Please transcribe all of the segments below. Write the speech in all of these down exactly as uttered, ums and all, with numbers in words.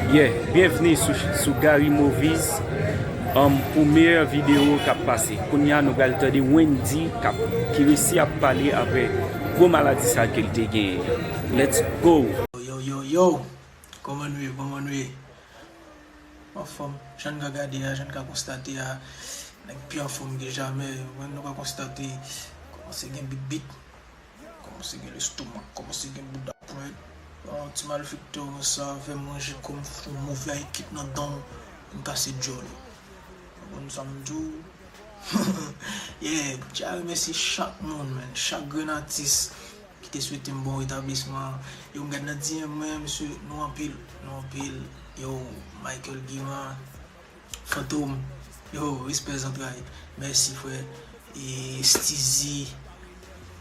Yeah, byenvni sou, sou Gary Movies, um, pou meyè videyo k ap pase. Kounye a nou pral tande Wendy k ap, ki resi ap pale apre gwo maladi sa ke l te genyen. Let's go! Yo, yo, yo, yo! Kòman nou ye? Kòman nou ye? Anfòm, jan n ka gade a, jan n ka konstate a, nèg pi anfòm ke jamè. Mwen, nou ka konstate, kòmanse gen bit bit, kòmanse gen lestomak, kòmanse gen bouda pwent. Bon, ti malfektè konsa, fè m ranje kò m, fè yon move ekip nan dan m, m kase djòl. Ou konprann sa m di w? Yeah, m tya remèsye chak moun, man, chak grenn atis ki te swete m bon retablisman. Yo, m gad nan D M mwen, mesye, nou anpil, nou anpil. Yo, Michael Guimard, Fantom, yo, respè zantray, mèsi frè. E Steezy,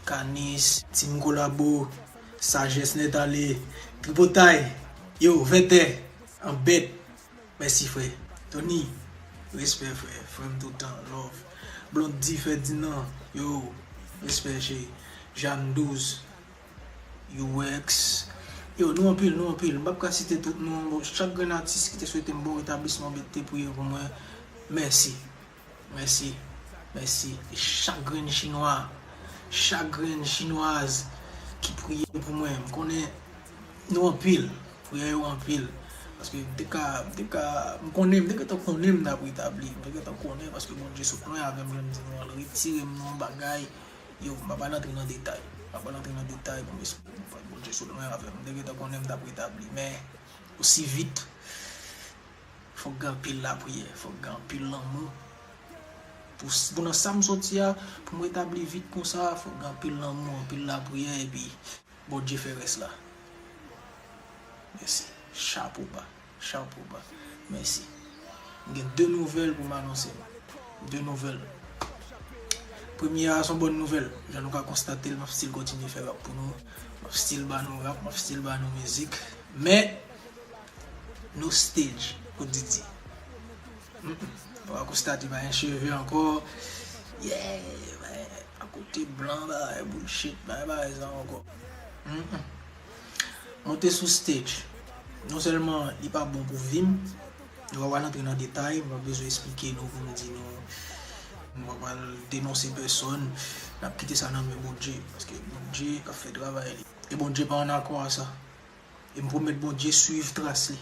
Kanis, Team Kolabo, Sajès Nèt Ale, Tripotay, yo, Vètè, Anbèt, mèsi frè. Tony, respè frè, frè m toutan, love. Blondy Ferdinand, yo, respè cheri. Jeanne Douze, U X. Yo, nou anpil, nou anpil. M p ap ka site tout non, bon, chak grenn atis ki te swete m bon retablisman, ki te priye pou mwen, mèsi. Mèsi. Mèsi. E chak grenn chinwa, chak grenn chinwaz ki priye pou mwen, m konnen nou anpil. Priyè yo anpil. Paske m te ka, m te ka, m konnen, m te gentan konnen m t ap retabli. M te gentan konnen paske Bondye sot lwen avè m, jan m di nou an, l retire m nan yon bagay. Yo, m pa pral antre nan detay. M pa pral antre nan detay pou m esplike nou. Bondye sot lwen avè m. M te gentan konnen m t ap retabli. Men, osi vit, fòk gen anpil lapriyè, fòk gen anpil lanmou. Pou, pou nan sa m soti a, pou m retabli vit konsa, fòk gen anpil lanmou, anpil lapriyè, epi Bondye fè rès la. Mèsi. Chapo ba. Chapo ba. Mèsi. M gen de nouvèl pou m anonse nou. De nouvèl. Premye a, se yon bòn nouvèl. Jan nou ka konstate l, m ap still kontinye fè rap pou nou. M ap still ba nou rap, m ap still ba nou mizik. Men, no stage pou Didi. Mm-mm. Ou a konstate pa gen cheve ankò. Yeah, men, akote blan, bagay bullshit, bagay, bagay sa ankò. Mm-mm. Monte sou stage. Non sèlman li pa bon pou vi m, nou pa pral antre nan detay, m pa bezwen esplike nou pou m di nou, nou pa pral denonse pèsòn, n ap kite sa nan men Bondye, paske Bondye k ap fè travay li. E Bondye pa an akò a sa. E m pwomèt Bondye swiv tras li.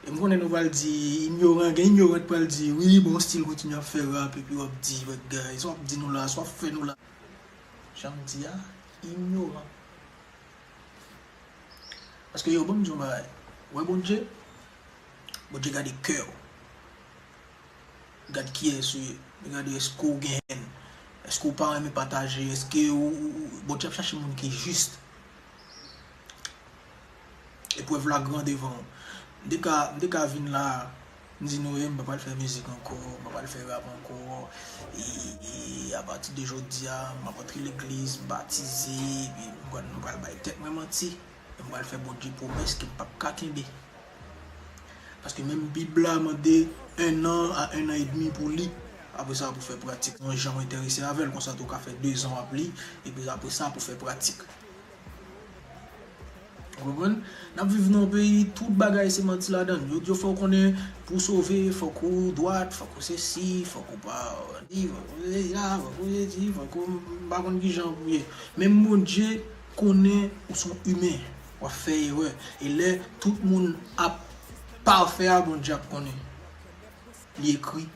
E m konnen nou pral di, inyoran, gen inyoran k pral di, wi, bon, still kontinye ap fè rap, epi w ap di, bagay, sa w ap di nou la, sa w ap fè nou la. Jan m di a, inyoran. Paske yo, ban m di yon bagay. Ou wè Bondye? Bondye gade kè w. Gad kiyès ou ye. Li gade èske w gen hèn. Èske w pa renmen pataje. Èske ou, ou, ou, Bondye ap chache moun ki jis. Eprèv la gran devan w. M te ka, m te ka vin la, m di nou, e, m pa pral fè mizik ankò, m pa pral fè rap ankò. E, e apati de jodi a, m ap antre legliz, m batize, epi m pral, m pral bay tèt mwen manti. E m pral fè Bondye pwomès ke m p ap ka kenbe. Paske menm Bib la mande un an a un an edmi pou li. Apre sa, pou fè pratik. Yon jan w enterese avè l, konsa tou w ka fè dezan w ap li, epi apre sa, pou fè pratik. Ou konprann? N ap viv nan yon peyi, tout bagay se manti ladan l. Yo di w fò w konnen, pou w sove, fòk ou dwat, fòk ou sesi, fòk ou pa li, fòk ou sesi la, fòk ou sesi, fòk ou m pa konn kijan pou ye. Menm Bondye konnen ou se yon imen, w ap fè erè. E lè tout moun ap pafè a, Bondye ap konnen. Li ekri.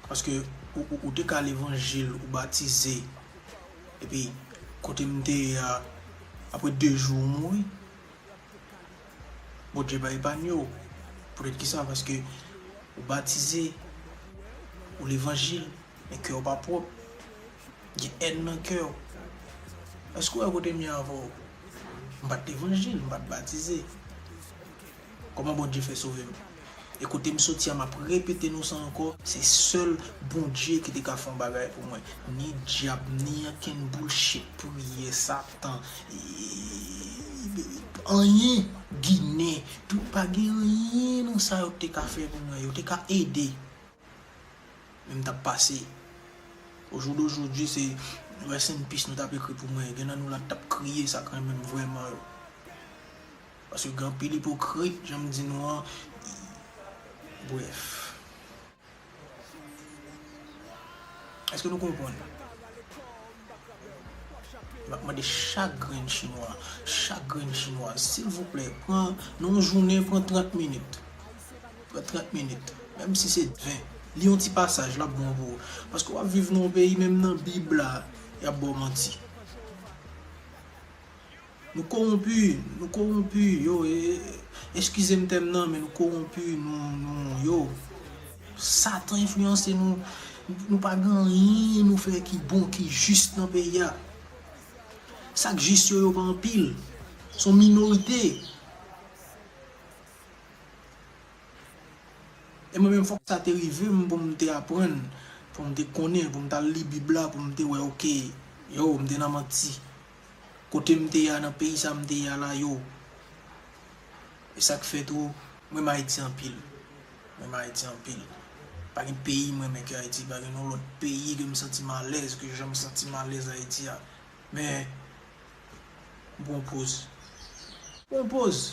Paske ou, ou, ou te ka levanjil, ou batize. Epi, kote m te ye a, apre de jou ou mouri. Bondye pa epanye w. Poutèt kisa? Paske ou batize, ou levanjil, men kè w pa pwòp. Gen hèn nan kè w. Èske w wè kote m ye avè w? M pa t levanjil, m pa t batize. Kòman Bondye fè sove m? E kote m soti a, m ap repete nou sa ankò, se sèl Bondye ki te ka fè yon bagay pou mwen. Ni dyab, ni ankenn bullshit, priyè, Satan, e, anyen, Ginen, tout, pa gen anyen nan sa yo te ka fè pou mwen, yo te ka ede. Men m t ap pase. Au jour d'aujourd'hui, se rest in peace nou t ap ekri pou mwen. Gen nan nou la t ap kriye sa k renmen m vrèman yo. Paske gen anpil ipokrit, jan m di nou an. Brèf. Èske nou konprann? M ap mande chak grenn chinwa, chak grenn chinwa, silvouplè, pran, nan yon jounen, pran trant minit. Pran trant minit. Menm si se ven. Li yon ti pasaj, l ap bon pou ou. Paske w ap viv nan yon peyi, menm nan Bib la, y ap ba w manti. Nou kowonpi, nou kowonpi, yo, e, eskize m tèm nan, men nou kowonpi, nou, nou, yo. Satan enfliyanse nou, nou pa gen anyen nou fè ki bon, ki jis nan peyi a. Sa k jis yo, yo pa anpil. Se yon minorite. E mwen menm, fòk sa te rive m pou m te aprann, pou m te konnen, pou m t al li Bib la, pou m te wè, oke, yo, m te nan manti. Kote m te ye a, nan peyi sa m te ye a la, yo. E sa k fè tou, m renmen Ayiti anpil. M renmen Ayiti anpil. Pa gen peyi m renmen ke Ayiti, pa gen yon lòt peyi ke m santi m alèz, ke jan m santi m alèz Ayiti a. Men, m pran poz. Pran poz.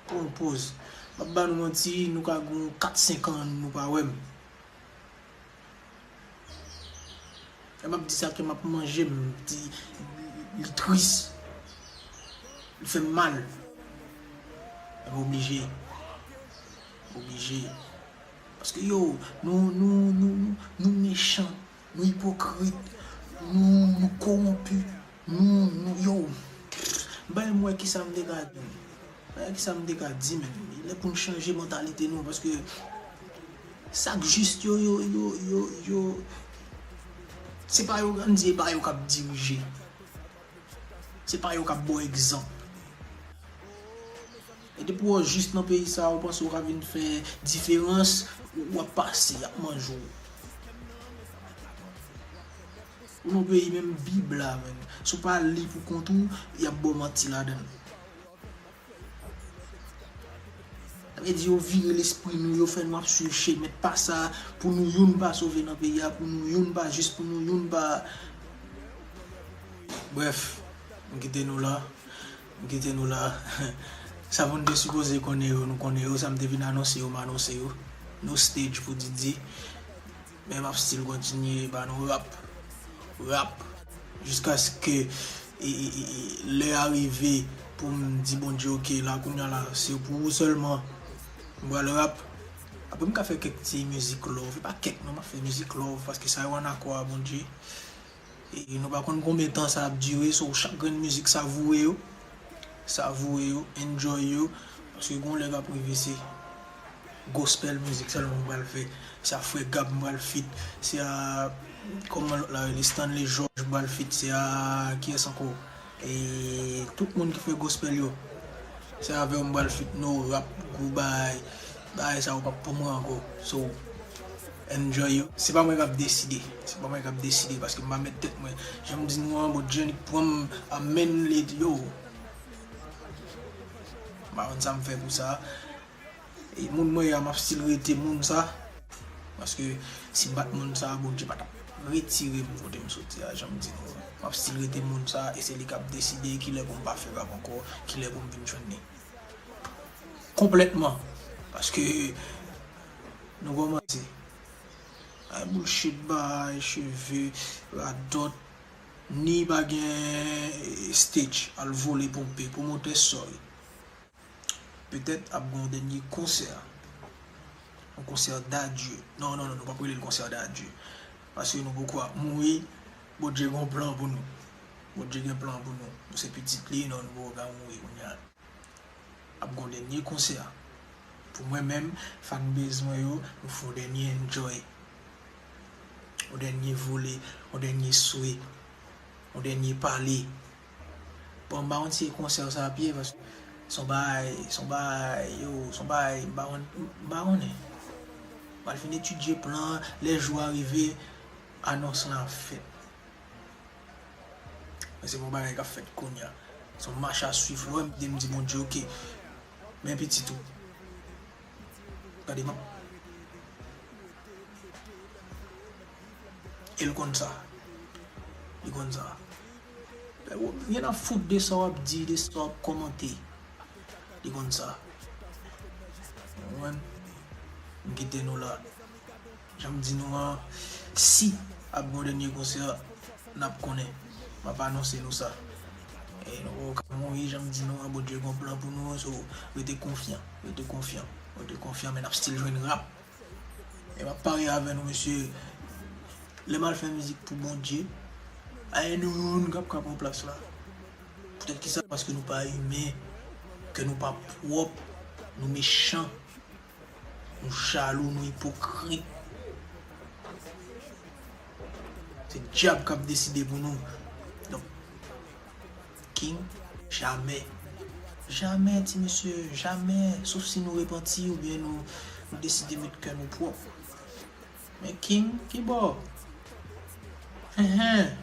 Pran poz. M ap ba nou manti, nou ka gen kat senk an, nou pa wè m. Lè m ap di sa, kè m ap manje m, di, li tris. Li fè m mal. Men m oblije. M oblije. Paske yo, nou, nou, nou, nou, nou mechan. Nou ipokrit, nou, nou kowonpi, nou, nou, yo, bay m wè kisa m te ka di, m bay kisa m te ka di, men, lè pou n chanje mantalite nou, paske sa k jis yo, yo, yo, yo, yo, se pa yo, ann di, e pa yo k ap dirije. Se pa yo k ap ba w egzanp. E depi w jis nan peyi sa, ou panse w ka vin fè diferans, w ap pase, y ap manje w. Ou nan peyi menm Bib la, menm. Si w pa li pou kont ou, y ap ba w manti ladan l. Sa vle di yo vire lespri nou, yo fè nou ap swiv chemen pa sa, pou nou youn pa sove nan peyi a, pou nou youn pa jis, pou nou youn pa. Brèf, m kite nou la. M kite nou la. Sa moun te sipoze konnen yo, nou konnen yo. Sa m te vin anonse yo, m anonse yo. No stage pou Didi. Men m ap still kontinye ba nou rap. Rap. Jiskaske e, e, e, e, lè a rive pou m di Bondye, oke, la, kounye a la, se pou ou sèlman. M pral rap. Apre, m ka fè kèk ti mizik love. E pa kèk, non, m ap fè mizik love, paske sa yo ann akò a Bondye. E nou pa konn konbyen tan sa ap dire, so chak grenn mizik savoure yo. Savoure yo, enjoy yo. Paske gon lè k ap rive se gospel mizik sèlman m pral fè. Se a Frè Gab m pral feat. Se a, kòman lòt la rele, Stanley George m pral feat. Se a, kiyès ankò? E tout moun ki fè gospel yo. Se avè w m pral feat, no rap, gwo bagay. Bagay sa yo p ap pou mwen ankò. So, enjoy yo. Se pa mwen k ap deside. Se pa mwen k ap deside paske m pa mèt tèt mwen. Jan m di nou an, Bondye li pran m a men li yo. M pa konn sa m fè pou sa. E moun mwen ye a, m ap still rete moun sa. Paske si m pa t moun sa, Bondye pa t ap retire m kote m soti a, jan m di nou. M ap still rete moun sa, e se li k ap deside kilè pou m pa fè rap ankò, kilè pou m vin jwenn li. Konplètman. Paske nou kòmanse. Ay bullshit, bay cheve, radòt, ni pa gen stage, al vole ponpe, pwomotè, sorry. Petèt ap gen yon dènye konsè. Yon konsè dadye. Non, non, non, nou p ap rele l konsè dadye. Paske nou poko ap mouri. Bondye gen yon plan pou nou. Bondye gen plan pou nou. Nou se pitit li, non, nou poko ka mouri kounye a. Ap gen yon dènye konsè. Pou mwen menm, fanbase mwen yo, nou fè yon dènye enjoy. Yon dènye vole, yon dènye swe, yon dènye pale. Bon, m pa konn si e konsè sa ap ye, paske se yon bagay, se yon bagay, yo, se yon bagay, m pa konn, m pa konnen. M pral fin etidye plan an, lè jou a rive, anons lan ap fèt. Men se pa yon bagay k ap fèt kounye a. Se yon mach a swiv, lè w wè m di, m di Bondye, oke, men pitit ou. Gade m ap. E l konn sa. Li konn sa. Yo n ap fout de sa w ap di, de sa w ap kòmante. Li konn sa. Ou konprann? M kite nou la. Jan m di nou an, si ap gen yon dènye konsè, n ap konnen. M ap anonse nou sa. E nou poko ka mouri, jan m di nou an, Bondye gen yon plan pou nou, so, rete konfyan, rete konfyan, rete konfyan, men n ap still jwenn rap. E m ap parye avè nou, mesye. Lè m al fè mizik pou Bondye, a gen nou youn k ap ka pran plas la. Poutèt kisa? Paske nou pa imen, kè nou pa pwòp, nou mechan, nou jalou, nou ipokrit. Se dyab k ap deside pou nou. Donk, King, jamè. Jamè, ti mesye, jamè. Sof si nou repanti oubyen nou, nou deside met kè nou pwòp. Men King, kibò? Hen, hen.